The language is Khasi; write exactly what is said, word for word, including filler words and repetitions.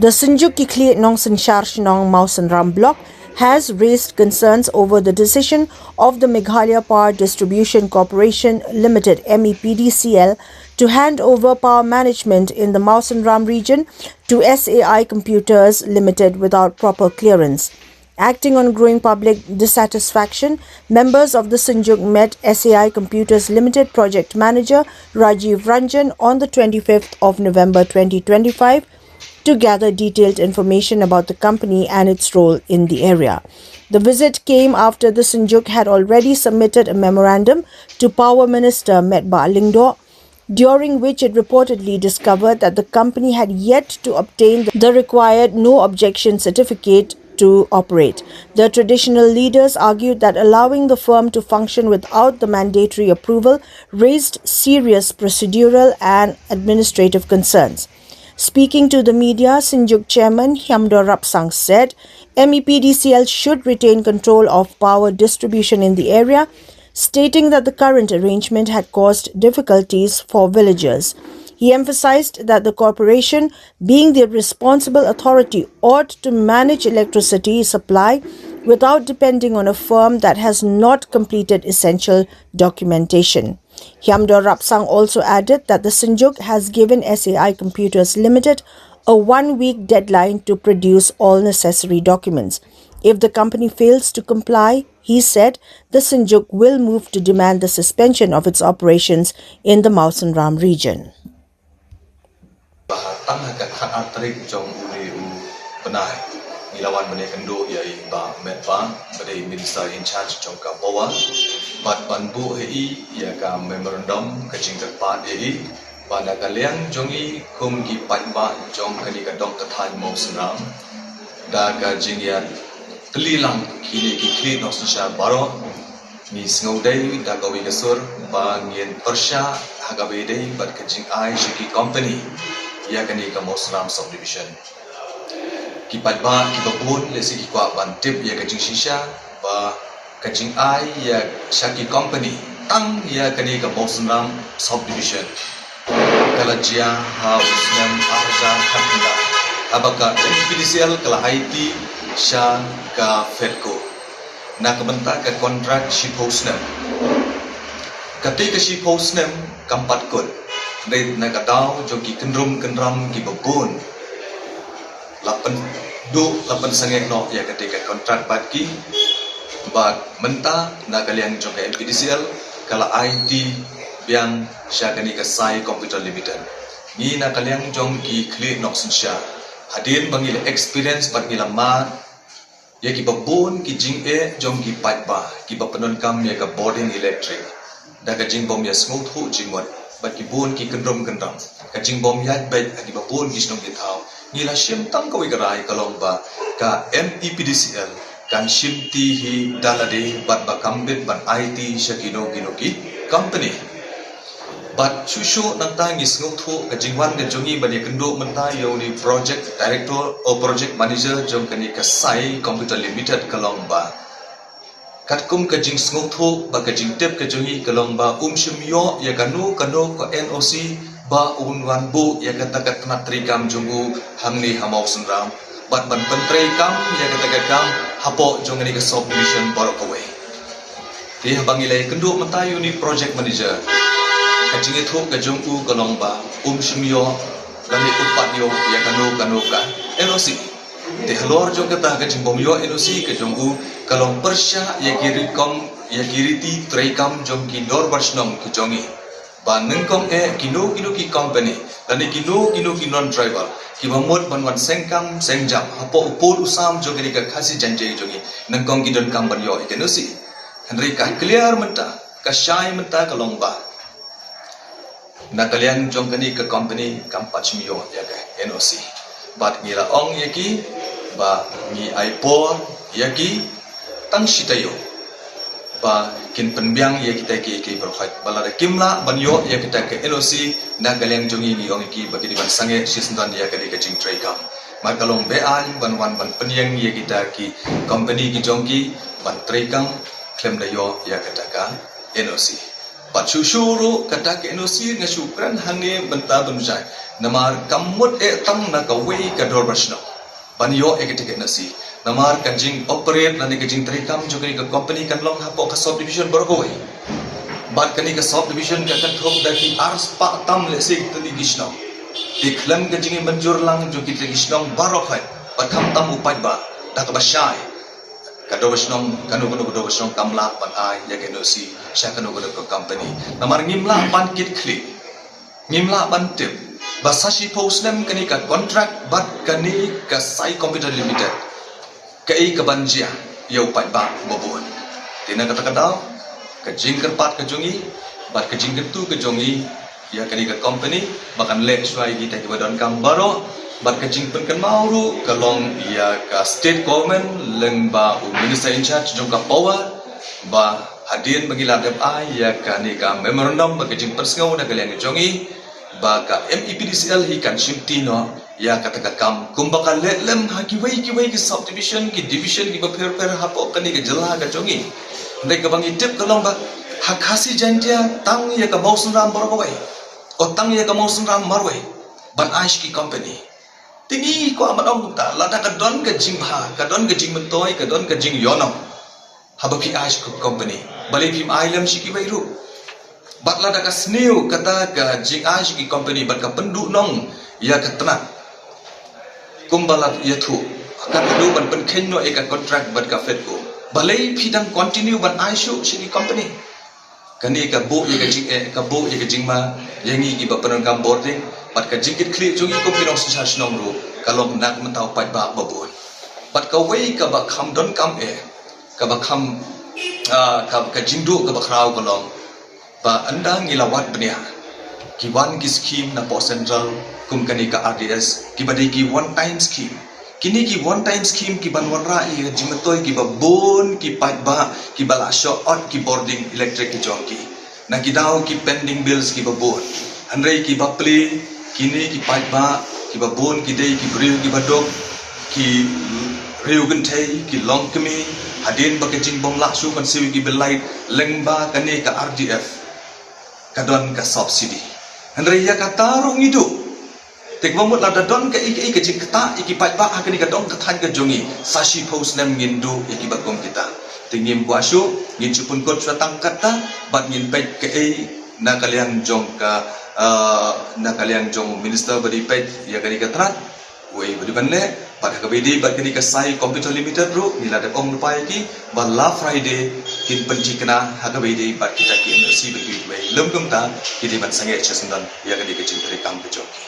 The Synjuk ki Khlieh Nongsynshar Shnong Mawsynram Block has raised concerns over the decision of the Meghalaya Power Distribution Corporation Limited, M E P D C L, to hand over power management in the Mawsynram region to S A I Computers Limited without proper clearance. Acting on growing public dissatisfaction, members of the Synjuk met S A I Computers Limited project manager Rajiv Ranjan on the twenty-fifth of November twenty twenty-five to gather detailed information about the company and its role in the area. The visit came after the Synjuk had already submitted a memorandum to Power Minister Metbah Lyngdoh, during which it reportedly discovered that the company had yet to obtain the required no objection certificate to operate. The traditional leaders argued that allowing the firm to function without the mandatory approval raised serious procedural and administrative concerns. Speaking to the media, Synjuk Chairman Hyamdor Rapsang said M E P D C L should retain control of power distribution in the area, stating that the current arrangement had caused difficulties for villagers. He emphasized that the corporation, being the responsible authority, ought to manage electricity supply without depending on a firm that has not completed essential documentation. Hyamdor Rapsang also added that the Synjuk has given S A I Computers Limited a one week deadline to produce all necessary documents. If the company fails to comply, he said, the Synjuk will move to demand the suspension of its operations in the Mawsynram region. Ba tang ha ka khatar tarik jong une u bnai ngi la wan ban ïakynduh ïa i Bah Metbah ba dei Minister in charge jong ka Power bad ban buh ha i ïa ka memorandum, ka jingkyrpad ïa i ba na ka liang jong i kum ki paidbah jong kane ka dong ka thaiñ Mawsynram da ka jingïatylli lang kine ki khlieh nongsynshar baroh. Ngi sngewdei da kawei ka sur ba ngin pyrshah ha kaba ïadei bad ka jingai sha ki company ïa kane ka Mawsynram Subdivision. Ki paidbah kiba bun lehse ki kwah ban tip ïa ka jingshisha ba ka jingai ïa sha ki company tang ïa kane ka Mawsynram Subdivision ka la jia ha u snem ar hajar khatkhyndai haba ka M E P D C L ka la aiti sha ka FEDCO na ka bynta ka kontrak shiphew snem. Kata ka shiphew snem kam pat kut. Dei na ka daw jong ki kyndrum kyndram kiba bun la pynduh la pynsangeh noh ïa kata ka kontrak bad ki bad mynta na ka liang jong ka M P D C L ka la aiti biang sha kane ka Sai Computer Limited. Ngi na ka liang jong ki khlieh nongsynshar hadien ba ngi la experience bad ngi la mad ïa kiba bun ki jingeh jong ki paidbah kiba pyndonkam ïa ka bording electric da ka jingbym ïa sngewthuh jingmut bad ki bun ki kyndrum kyndram, ka jingbym ïaid beit ha kiba bun ki shnong ki thaw. Ngi la shim tang kawei ka rai ka long ba ka M E P D C L kan shimti hi da lade bad ba kam bit ban aiti sha kino kino ki company. Bad shuh shuh nangta ngi sngewthuh ka jingwan ka jong ngi ban ïakynduh mynta ïa une u project director, o project manager jong kane ka Sai Computer Limited ka long ba katkum ka jingsngewthuh bad ka jingtip ka jong ngi ka long ba um shym ïoh ïa kano kano ka N O C ba un wan buh ïa kata ka tnat treikam jong u hangne ha Mawsynram bad ban pyntreikam ïa kata ka kam hapoh jong kane ka subdivision baroh kawei. Te haba ngi la ïakynduh mynta ïa une u project manager, ka jingïathuh ka jong u ka long ba um shym ïoh lane um pat ïoh ïa kano kano ka N O C. Te halor jong kata ka jingbym ïoh N O C ka jong u ka long pyrshah ïa ki rukom ïa ki riti treikam jong ki dorbar shnong ki jong ngi. Ba nyngkong eh kino kino ki company lane kino kino ki non tribal kiba mut ban wan seng kam seng jam hapoh u pud u sam jong kane ka Khasi Jaintia jong ngi, nyngkong ki donkam ban ïoh ïa ka N O C. Hynrei ka clear mynta, ka shai mynta ka long ba na ka liang jong kane ka company kam pat shym ïoh ïa ka N O C. Bad ngi la ong ïa ki ba ngi ai por ïa ki tang shi taïew ba kin pynbiang ïa kita ki, ki baroh. Ba lada kim lah ban ïoh ïa kita ki N O C na ka liang jong ngi, ngi ong ïa ki ba ki dei ban sangeh shisyndon ïa kane ka jingtreikam. Mar ka long be-aiñ ban wan ban pynïeng ïa kita ki company ki jong ki ban treikam khlem da ïoh ïa kata ka N O C. Bad shuh shuh ruh kata ka N O C nga shu kren hangne mynta ban jai. Namar kam mut eh tang na kawei ka dorbar shnong ban ïoh ïa kata ka N O C. Namar ka jing operate lane ka jingtrei kam jong kane ka company kan long hapoh ka subdivision baroh kawei. Bad kane ka subdivision ka kynthup da ki arspah tam lehse tylli ki shnong. Te khlem ka jingmynjur lang jong kita ki shnong baroh kawei, bad khamtam u paidbah, da kaba shai ka dorbar shnong, kano kano ka dorbar shnong kam lah ban ai ïa ka N O C sha kano kano ka company. Namar ngim lah ban kit khlieh, ngim lah ban tip ba sa shiphew snem kane ka contract bad kane ka Sai Computer Limited, kaei kaban jia ïa u paidbah ba bun. Te na kata ka daw, ka jingkyrpad ka jong ngi bad ka jingkyntu ka jong ngi ïa kane ka company ba kan leh shuwa ïa kita kiba donkam baroh. Bad ka jingpynkynmaw ruh ka long ïa ka state government lyngba u minister in charge jong ka power, ba hadien ba ngi la dep ai ïa kane ka memorandum bad ka jingpynsngew na ka liang jong ngi, ba ka M E P D C L hi kan shimti noh ïa kata ka kam kumba ka leh lem ha kiwei kiwei ki subdivision, ki division kiba pher pher hapoh kane ka jylla ka jong ngi. Hynrei kaba ngi tip ka long ba ha Khasi Jaintia tang ïa ka Mawsynram baroh kawei, o tang ïa ka Mawsynram marwei ban ai sha ki company. Te ngi kwah ban ong kumta, lada ka don ka jingbha, ka don ka jingmyntoi, ka don ka jingïohnong, haba phi ai sha ki company, balei phim ai lem sha kiwei ruh? Bad lada ka sniew kata ka jingai sha ki company bad ka pynduhnong ïa ka tnat, kumba la ïathuh, ka pynduh ban pynkheiñ noh ïa ka contract bad ka FEDCO, balei phi dang continue ban ai shuh sha ki company? Kane ka buh ïa ka jingeh, ka buh ïa ka jingma ïa ngi kiba pyndonkam bording, bad ka jingkitkhlieh jong ngi kum ki nongsynshar shnong ruh ka long na ka bynta u paidbah ba bun. Bad kawei kaba kham donkam eh, kaba kham, ah, ka, ka jingduh kaba khraw ka long ba ynda ngi la wad bniah, ki wan ki scheme napoh central kum kane ka R D S, kiba dei ki one time scheme. Kine ki one time scheme kiban wanrah ïa ka jingmyntoi kiba bun ki paidbah kiba la shoh ot ki bording electric ki jong ki. Na ki daw ki pending bills kiba bun. Hynrei kiba plie, kine ki paidbah kiba bun ki dei ki briew kiba duk, ki riew kynthei, ki longkmie, hadien ba ka jingbym lah shuh ban siew ïa ki bill light lyngba kane ka R D F ka don ka subsidy. Hynrei ïa kata ruh ngi duh. Te kaba mut lada don kaei kaei ka jingktah ïa ki paidbah ha kane ka dong ka thaiñ ka jong ngi, sa shiphew snem ngin duh ïa kiba kum kita. Te ngim kwah shuh, ngin shu pynkut shuwa tang katta, bad ngin peit kaei na ka liang jong ka, ah, na ka liang jong u minister ba dei peit ïa kane ka tnat, uei ba dei ban leh, bad ha kaba ïadei bad kane ka Sai Computer Limited ruh, ngi la dep ong lypa ïa ki ba la Friday kin pynthikna ha kaba ïadei bad kita ki N O C ba ki wei, lym kumta ki dei ban sangeh shisyndon ïa kane ka jingtrei kam ka jong ki.